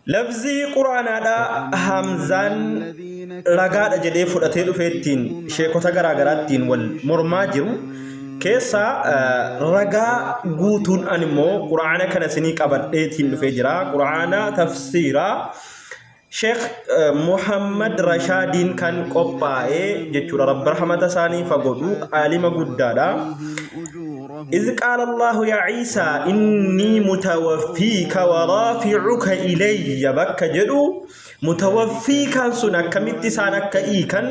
Lafzii Qur'aanaadhaa Hamzaan ragaadha jedhee fudhatee dhufee ittiin sheekota garaa garaattiin wal mormaa jiru keessaa ragaa guutuun an immoo Qur'aana kana isinii qabadheetiin dhufee jira. Qur'aana tafsiiraa Sheekh Muhammad Rashaadiin kan qophaa'e jechuudha. Rabbi rahmata isaanii fagodhu aalima guddaadha. إذ قال الله يا عيسى إني متوفيك ورافعك إلي bakka jedhu mutawaffiikaan sun akkamitti isaan akka hiikan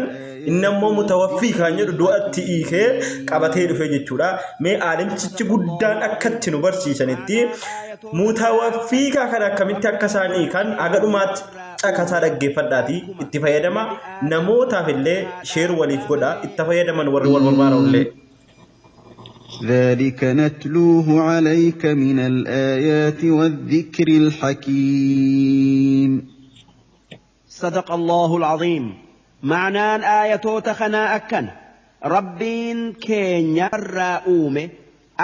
inni ammoo mutawaffiikaan jedhu du'atti hiikee qabatee dhufe jechuudha. Mee aalimtichi guddaan akkatti nu barsiisanitti mutawaffiikaa kana akkamitti akka isaan hiikan haga dhumaatti caqasaa dhaggeeffadhaati itti fayyadama namootaaf illee share waliif godha itti fayyadaman warri wal barbaadu illee. ذلك نتلوه عليك من الآيات والذكر الحكيم. صدق الله العظيم. معنaan aayatoota kanaa akkana: Rabbiin keenya irraa uume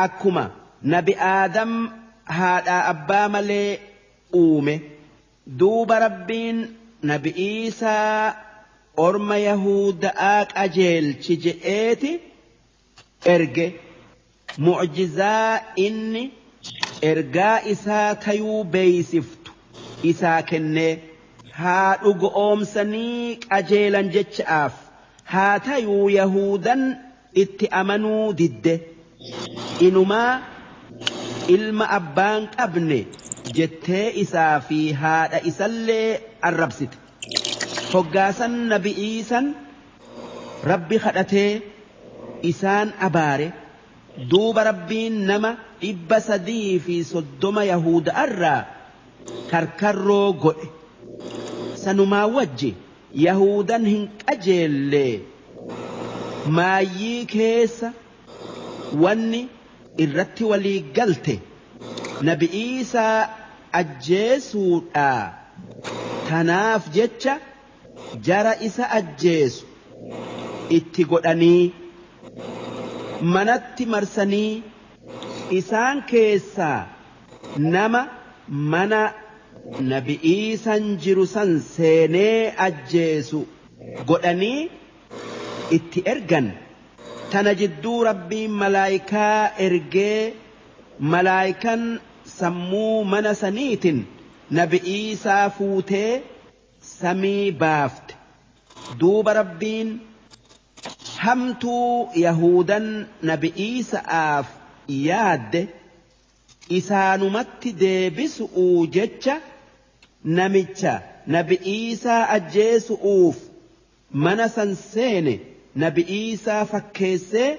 akkuma nabi Aadam haadhaa abbaa malee uume. Duuba Rabbiin nabi Iisaa orma Yahuda'aa qajeelchi je'eeti erge. Mucjizaa inni ergaa isaa tayuu beeysiftu isaa kennee haa dhugo oomsanii qajeelan jecha'aaf. Haa tayuu Yahudan itti amanuu didde, inumaa ilma abbaan qabne jettee isaa fi haadha isallee arrabsite. Hoggaasan nabi Iisan Rabbi kadhatee isaan abaare. Duuba Rabbiin nama 330 Yahuda'arraa karkarroo godhe. Sanumaa wajji Yahudan hin qajeellee. Maayyii keessa wanni irratti walii galte nabi Iisaa ajjeesuudhaa. Tanaaf jecha jara isa ajjeesu itti godhanii manatti marsanii isaan keessaa nama mana nabi Iisan jiru san seenee ajjeesu godhanii itti ergan. Tana jidduu Rabbiin malaayikaa ergee malaayikan sammuu mana saniitin nabi Iisaa fuutee samii baafte. Duuba Rabbiin hamtuu Yahudan nabi Iisa'aaf yaadde isaanumatti deebisu'uu jecha namicha nabi Iisaa ajjeesu'uuf mana san seene nabi Iisaa fakkeessee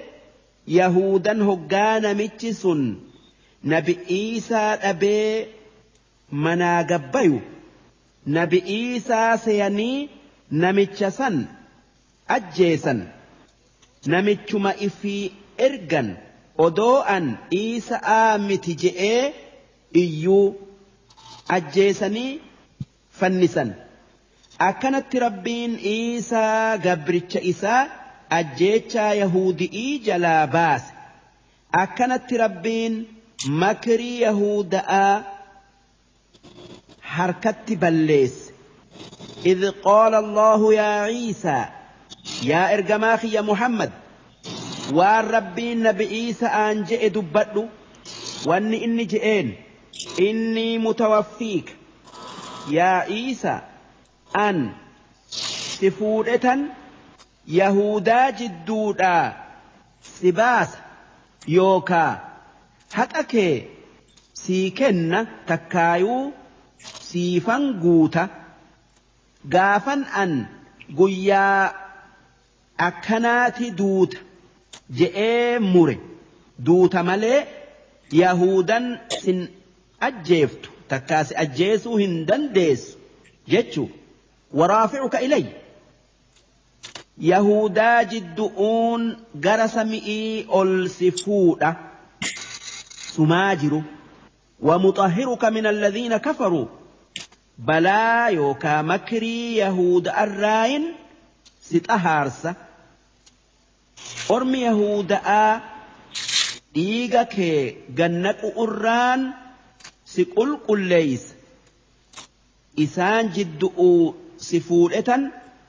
Yahudan hoggaa namichi sun nabi Iisaa dhabee manaa gabbayu nabi Iisaa seyanii namicha san ajjeesan. Namichuma ifii ergan odoo an Iisa'aa miti je'ee iyyuu ajjeesanii fannisan. Akkanatti Rabbiin Iisaa gabricha isaa ajjeechaa Yahudi'ii jalaa baase. Akkanatti Rabbiin makrii Yahuda'aa harkatti balleesse. إذ قال الله يا عيسى yaa ergamaa kiyya Muhammad, waan Rabbiin nabi Iisa'aan je'e dubbadhu. Wanni inni je'een: إني متوفيك yaa Iisa, an si fuudhetan Yahudaa jidduudhaa si baasa yookaa haqa kee sii kenna takkaayuu siifan guuta gaafan an guyyaa akkanaati duuta je'ee mure duuta malee Yahudan sin ajjeeftu takkaa si ajjeesuu hin dandeessu jechuu. ورافعك إلي Yahudaa jiddu'uun gara sami'ii ol si fuudha sumaa jiru. ومطهرك من الذين كفروا balaa yookaa makrii Yahuda arraayin si xahaarsa. Ormi Yahuda'aa dhiiga kee gannaqu irraan si qulqulleeysa. Isaan jiddu'uu si fuudhetan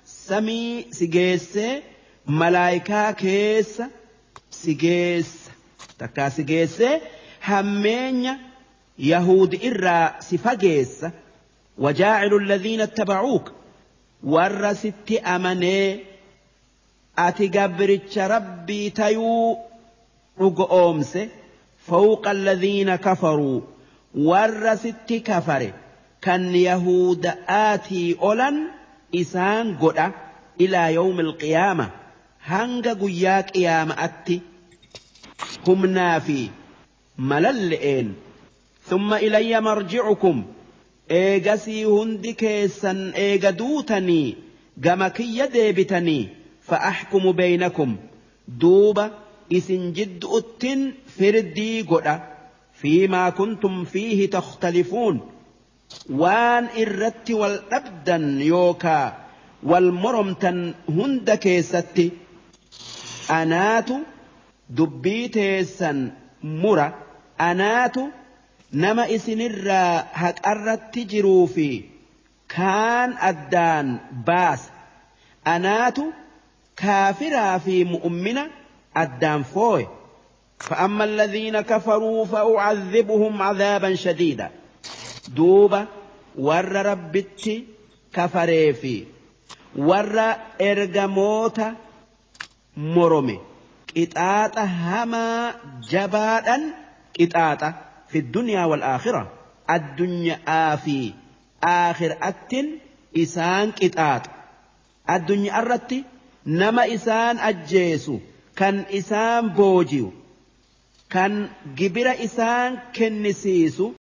samii si geessee malaayikaa keessa si geessa takkaa si geessee hammeenya yahuudi irraa si fageessa. Wajaacilu alladhiina ittabacuuka warra sitti amanee ati gabricha rabbii tayuu dhugoomse fawqa alladhiina kafaruu warra sitti kafare kan yahuuda'aatii olan isaan godha ilaa yawmi alqiyaama hanga guyyaa qiyaama'atti humnaa fi malalle'een. Thumma ilayya marji'ukum eegasii hundi keessan eega duutanii gama kiyya deebitanii fa'axkumu baynakum duuba isin jiddu'uttin firdii godha fiimaa kuntum fiihi takhtalifuun waan irratti wal dhabdan yookaa wal moromtan hunda keessatti anaatu dubbii teessan mura anaatu nama isinirraa haqarratti jiruu fi kaan addaan baasa anaatu kaafiraa fi mu'ummina addaan fooye. فأما الذين كفروا فأعذبهم عذابا شديدا دوبا ور ربت كفري في ور إرجموت مرمي قطاطة هما جبادا قطاطة في الدنيا والآخرة الدنيا آفي آخر أتن إسان قطاط الدنيا الرتي نما إسان أجيسو كان إسان بوجيو kan gibira isaan kennisiisu.